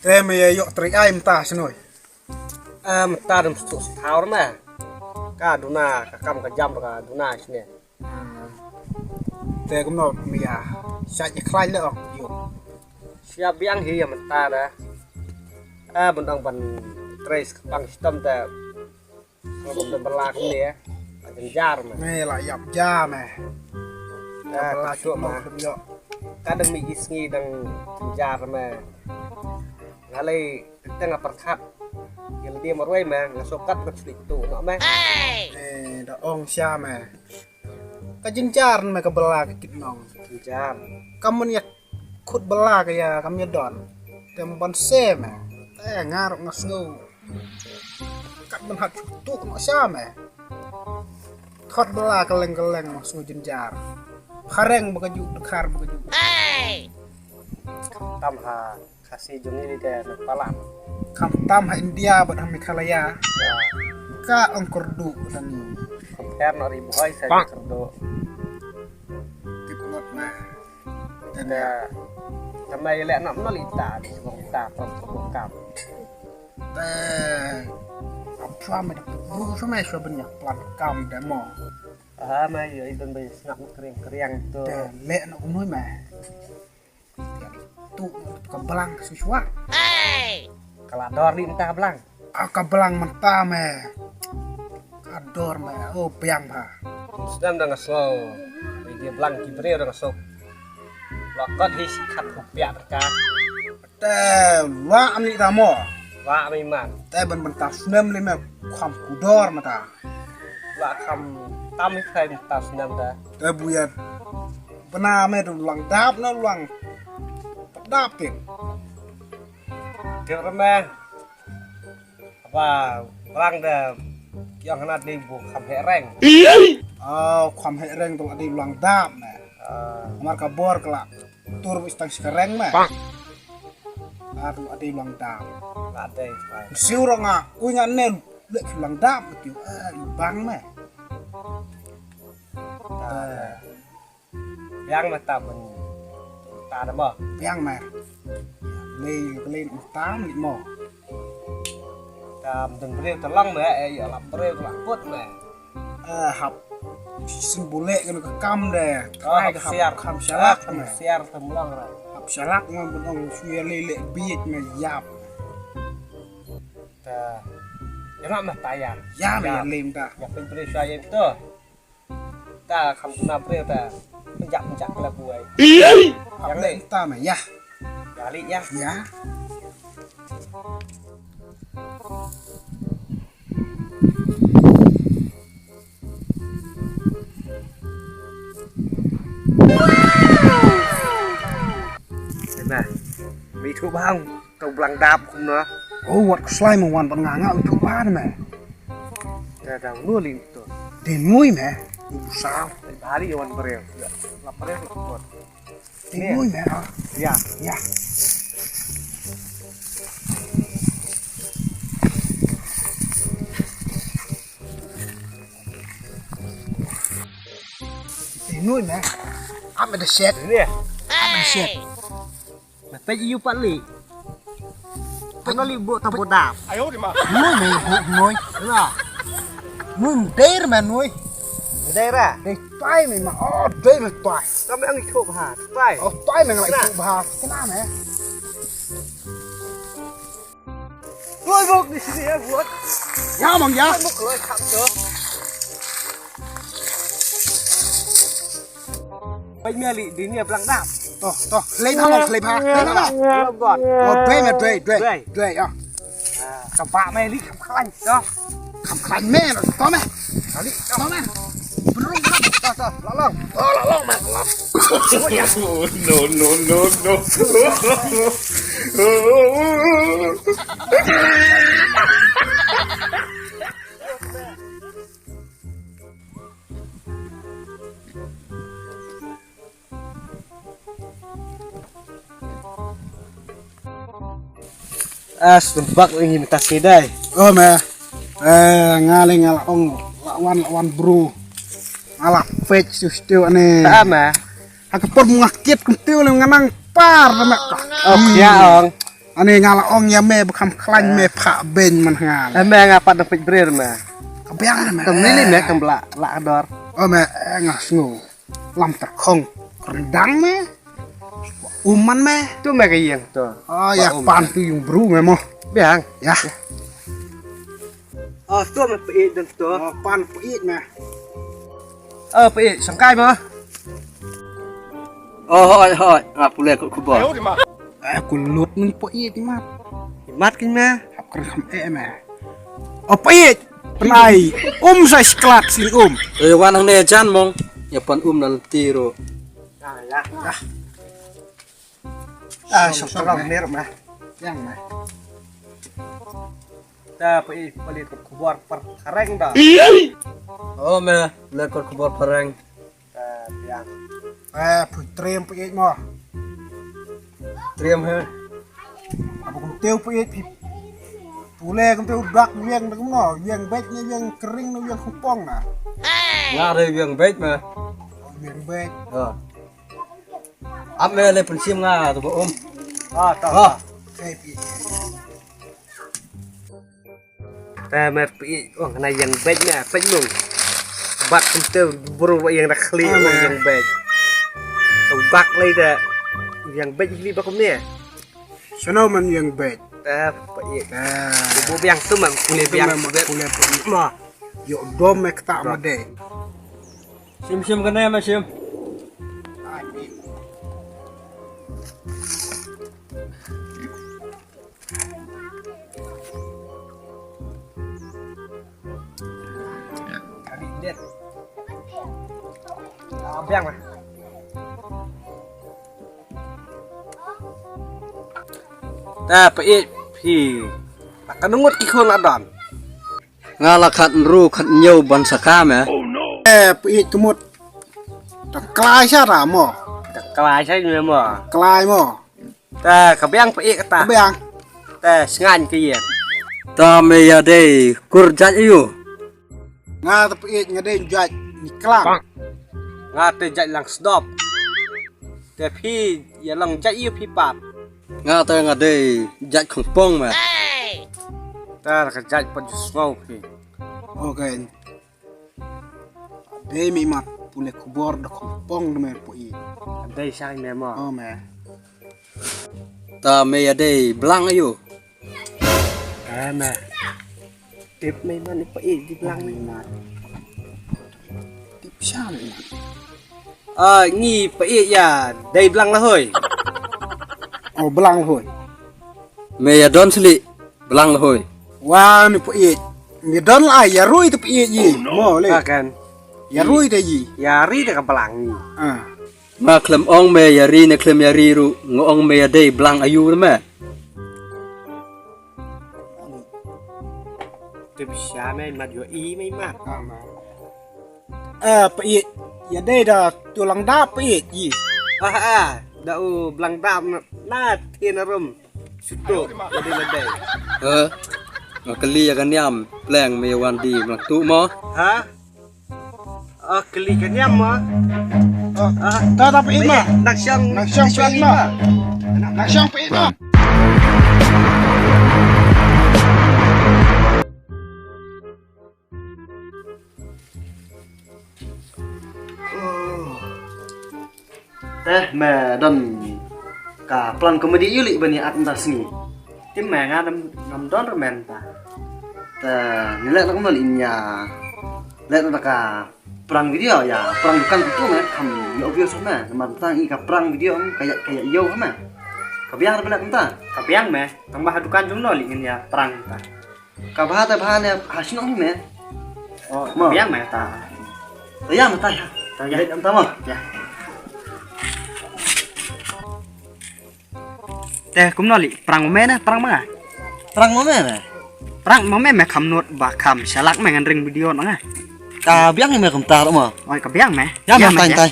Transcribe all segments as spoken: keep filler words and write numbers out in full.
Te me ïa ïoh trei ai mynta shnoi. Ah, mynta dang stuk sthau me. Ka duna, ka kam ka jam ka duna shne. Te kumno me ïa shait ïa khlaiñ le ong ïoh. Sia biang hi ïa mynta da. Ah, bun dang ban trei skepang shitom te. Ngam dang bala kumne. Jynjar me. Me la ïap ja me. Ah, bala suk me. Ka dang mih ki sngi dang jynjar me. Nga lei teng nga pyrkhat. Ïa lade marwei me nga sokat ka slik tu no me. Eh, da ong sha me. Ka jynjar me ka bala ka kit nong. Jynjar. Ka mun ïa khut bala ka ïa kam ïa don. Tem ban se me. Te nga ruh nga sngew. Kat ban hat tu no sha me. Thot bala ka leng ka leng ma sngew jynjar. Khareng ba ka juk, dkhar ba ka juk. Tam ha Khasi jong ngi te na palat. Kham tam ha India bad ha Meghalaya. Ka ong kyrduh tani. Compare na ri bhoi sa kyrduh. Tip ngot na. Te na mai le na no li ta di bong ta prom bong kam. Te apra me da bu so me so ben ya plan kam de mo. Ah, mai yo i don bai sngap kriang kriang tu. Te le na unoi me. Tu ka blang ka suswa. Ka la dor li mynta ka blang. Ah, ka blang mynta me. Ka dor me. Oh, biang ba. Sdang dang so. Dia blang ki breu dang so. Lokot hi si khat rupiah ka. Te la am li da mo. La am iman. Te ban mynta snem li me kham kudor mata. La kham tam hi khai mynta snem da. Te buya. Bana me tu lang dap na lang. Dap pin. Kira me. Apa blang da kiang hana dei bu kham he reng. Ah, kham he reng tu dei lang dap me. Ah. Mar ka bor kala. Tur bu stang si ka reng me. Ah, tu dei lang dap. La dei. Siu rong ah, u nga nen le lang dap tu. Ah, bang me. Ah. Biang me ta ben. Ta da mo. Biang me. Lei lei ta ni mo. Ta ben breu ta lang me, eh, ya la breu la put me. Eh, hap. Simbole kan ka kam de. Oh, hap siar. Kam siar me. Siar ta mlang ra. Hap siar me ben ong shuya lei le biet me yap. Ta. Ya me ta ya. Ya me ya lei ta. Ya ben breu shuya tu. Ta kham tuna breu ta. Penjak penjak kala buai. Yang le ta me ya. Ya li ya. Ya. Nah, mi thu bang. Tau blang dap kumno. Oh, wat kslai mo wan ban nga nga u thup ba me. Da da nu li to. Te nui me. U sa. Bari wan breu. La breu la kot. Te nui me ha. Ya. Ya. Te nui me. Am da shet. Ni. Am da shet. Mata ji yu pat li. Ano li bu ta bu dap. Ayo di ma. Noi me bu noi. Lah. Noi der me noi. Der ah. Dei tai me ma. Oh, dei me tai. Kami ang ikut bah. Tai. Oh, tai me ngai ikut bah. Kena me. Noi bok di sini ya buat. Ya mang ya. Bok noi kap tu. Bai mia li di nia blang dap. To, to, lei pha long, lei pha, lei pha long. Long gon. Oh, dwei me, dwei, dwei. Dwei. Dwei, ah. Ka ba me li kham khlaiñ, to. Kham khlaiñ me, to me. Ka li, to me. Belum, belum. To, to, la long. Oh, la long me, la long. No, no, no, no. As tu bak ngi mynta sngi dei. Oh me. Eh, nga le nga la ong la wan la wan bro. Nga la fetch tu stu ane. Ta me. Ha ka por nga kit kum tu le nga nang par me. Oh ya ong. Ani nga la ong ïa me ba kham khlaiñ me phah beiñ man nga. Eh, me nga pat dang peit brir me. Ka biang me. Kam lili me kam bla la dor. O me, eh, nga sngew. Lam terkhong. Rendang me. Um man me. Tu me ka ïeng tu. Oh ya, um pan tu yung bru me mo. Biang. Ya. Oh, tu me peit dan tu. Oh, pan peit me. Oh, peit sangkai mo. Oh, hoi, hoi. Nga pule kot khubor. Eh, ku lut ngi peit mat. Mat kin me. Hap kren kham eh me. Oh, peit. Penai. Um sa sklat sling um. Eh, wan hangne jan mong. Ïa pan um na lenti ro. Ah, ya. Ah, song song me. Yang me. Ta peit peit kot khubor par kareng da. Oh me, le kot khubor pareng. Ta biang. Eh, phi triem peit mo. Triem he. Aba kumteu peit phi. Pule kumteu dak wiang da kumno, wiang beit ne wiang kering ne wiang khongpong na. Nga re wiang beit me. Wiang beit. Ha. Ap me le pynshim nga tu ba um. Ah, ta. Ha. Te mer peit, oh, na ïeng beit na, peit mung. Bat kumte bru ïeng da khli, oh, ïeng beit. So bak lei da ïeng beit li ba kumne. Sono man ïeng beit. Te peit. Bu biang tu man, kule biang. Kule peit. Ma. Yo dom ek ta ma de. Sim sim kane ma sim. Kari det. Abiang lah. Ta peit phi. Ka nungut ki khun adon. Nga la khat nru khat ñiew ban sa ka me. Eh, peit kemut. Ta klai sa ta mo. Ta klai sa me mo. Klai mo. Ta ka biang peit kata. Ka biang. Ta sngan ke ye. Ta me ïa dei kur jait ayu. Nga ta peit nga dei jait ni klang. Nga te jait lang sdop. Te phi ïa long jait ayu phi pat. Nga te nga dei jait khongpong me. Ta ka jait pat ju sngew phi. Okay. Dei mi mat pule khubor da khongpong da me poi. Dei sai me mo. Oh me. Ta me ïa dei blang ayu. Ah me. Tip me man poi di blang me mat. Tip sa me mat. Ah ngi poi ïa dei blang la hoi. Oh blang la hoi. Me ïa don sli. Blang la hoi. Wa ni peit. Ngi don la ïa rui te peit yi. Mo le. Akan. Ïa rui te yi. Ïa ri te ka blang yi. Ah. Ma khlem ong me ïa ri ne khlem ïa ri ru nga ong me ïa dei blang ayu me. Te bisha me mat yo i me mat. Ah, peit. Ïa dei da tu lang da peit yi. Ah ah. Da u blang da na thin rum. Sutu, lade lade. Eh, nga kylli ïa ka niam, pleng me wan di mlak tu mo. Ha? Ah, kylli ka niam mo. Ah, ta ta peit ma. Nak siang, nak siang peit ma. Nak siang peit ma. Te me don ka plan komedi ïa u lih ban ïa act mynta sngi. Te me nga ngam don ruh mynta. Te ngi leh na kumno lih ïa leh na ka prank video ïa prank dukan kumto me kham ïoh views me. Namar tang ïa ka prank video ka ïa ka ïa ïoh me. Ka biang ruh ba leh kumta. Ka biang me tang ba ha dukan jong no lih ngin ïa prank ta. Ka bha te bha ne ha shnong hi me. Oh, biang me ta. Ta ïa me ta ha. Ta ïa. Dei ta mo. Ïa. Te kumno lih prank mo me ne prank ma nga. Prank mo me ne. Prank mo me me kham nud ba kham shalak me ngan ring video na nga. Ka biang me kumta mo. Oi ka biang me. Ïa me tai tai.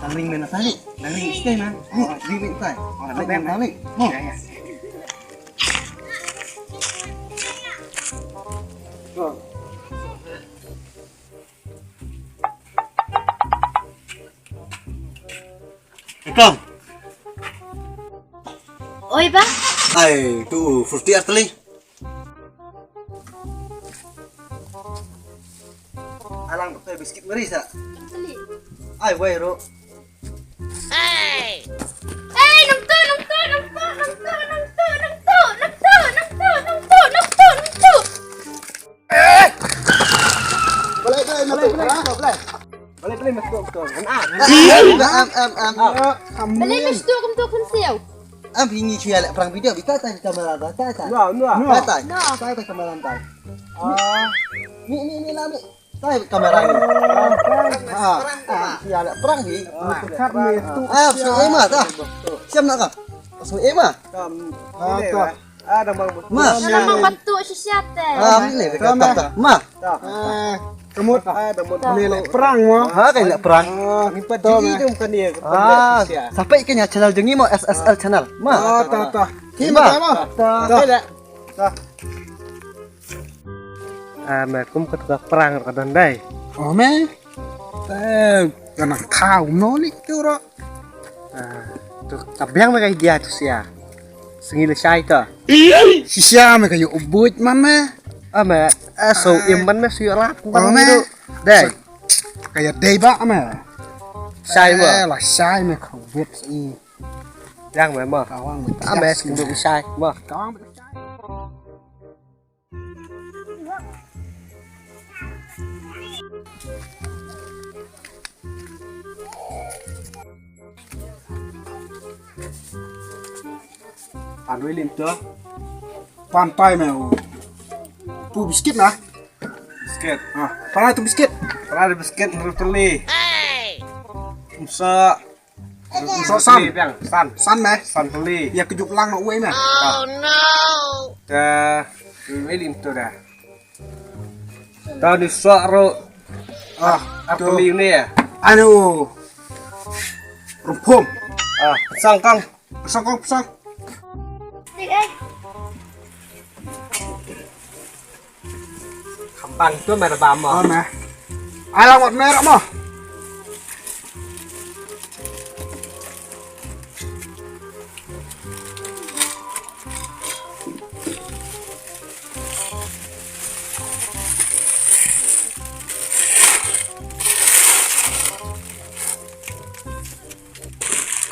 Tang ring me na tali. Tang ring stay man. Ni ring me tai. Oh, tang ring me tali. Mo. Ya ya. Kong. Oi ba? Ai, tu fruity arteli. Alang tu biscuit meri sa. Ai, wai ro. Hey, nang tu, nang tu, nang tu, nang tu, nang tu, nang tu, nang tu, nang tu, nang tu, nang tu, nang tu. Boleh, boleh, boleh, boleh, boleh. Boleh, boleh, masuk, masuk. Am, am, am, am. Boleh, masuk, masuk, masuk. Am, ini cuy, alek perang video, bita tai kamera, bita tai. No, no. Bita tai. No. Tai, tai kamera, tai. Ah. Ni, ni, ni lah, ni. Tai kamera ni. Ah, ah, cuy, alek perang ni. Ah, so Emma, tah. Siap nak kah? So Emma. Ah, tah. Ada mang batu. Mas. Ada mang batu sisiat eh. Ah, ni le kata. Ma. Eh, kemut. Ada mang batu. Ni le perang mo. Ha, kan le perang. Ni pat jigi tu bukan dia. Ah, sampai ke nya channel jengi mo, S S L channel. Ma. Ah, ta ta. Ki ma ma. Ta. Ta. Ah, me kum ka perang ka don dai. Oh, me. Eh, kana tau no li tu ro. Ah, tu ka biang me ka idea tu sia. Sengi le shai to. Shisha me ka yu ubut man me. Ah, me, eh, so im man me su yu lat. Oh, me. Dai. Ka ya dai ba me. Shai mo. Eh, la shai me ka wit i. Biang me mo. Kawang me. Ah, me, shai mo. Kawang me. Anoi lim to. Pantai me u. Pu biscuit na. Biscuit. Ah, para tu biscuit. Para tu biscuit, nang teli. Umsa. So san. San. San me. San teli. Ya kejut lang na uwe me. Oh no. Dah. Ini lim tu dah. Dah ni suak ro. Ah, apa tu. Teli ni ya? Anu. Rumpum. Ah, sangkang. Sangkang, sang. Tik eh. Khampang tu mer ba mo. Oh, me. Ai lang wat mer mo.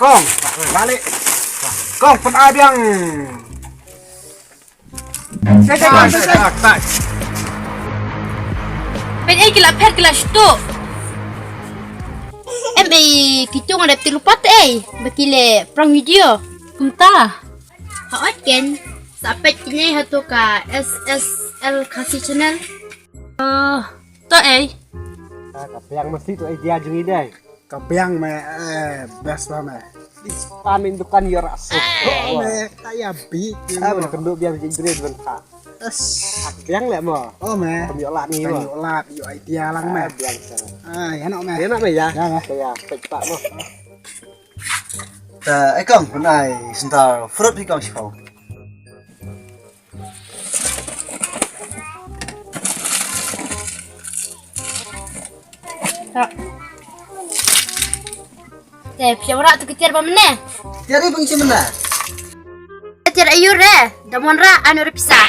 Kong, balik. Kong, pyn ai biang. Peit ei ki la phet ki la shtuh. Em ei ki jong nga dep tip lypa te ei ba ki leh prank video. Kumta. Ha ot ken sa peit kine ha to ka S S L Khasi channel. Eh, to ei. Ka biang mesti to ei dia jong i dei. Ka biang me, eh, best ba me. Di pan in dukan ïa rasuk. Oh, me, ka ïa bi. Ah, me kynduh biang jingdre ban ka. Yes. Ak biang leh mo. Oh, me. Kam ïoh lad ni mo. Kam ïoh lad, ïoh idea lang me. Ah, biang sana. Ah, ïa no me. Ïa no me ïa. Ïa me. Ïa, pek pak mo. Ta, eh, kam, pynai, sentar, fruit hi kam shipau. Te, pisa wara tu kitir ba mene. Kitir ba mene. Kitir ayu re, da mon ra anu re pisa.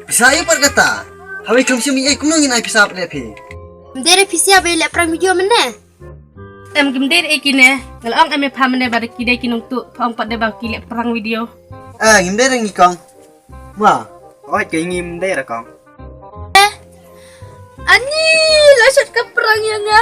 Pisa ayu pat kata. Hawi kam simi ai kumno ngin ai pisa pat le phi. Mdere pisa ba le prank video mene. Em kim dei ei kine, nga la ong em pha mane ba da ki dei ki nongtuh, pha ong pat dei ba ki leh prank video. Ah, ngim dei da ngi kong. Ma. Oi, ke ngim dei da kong. Eh. Ani, la shat ka prank ïa nga.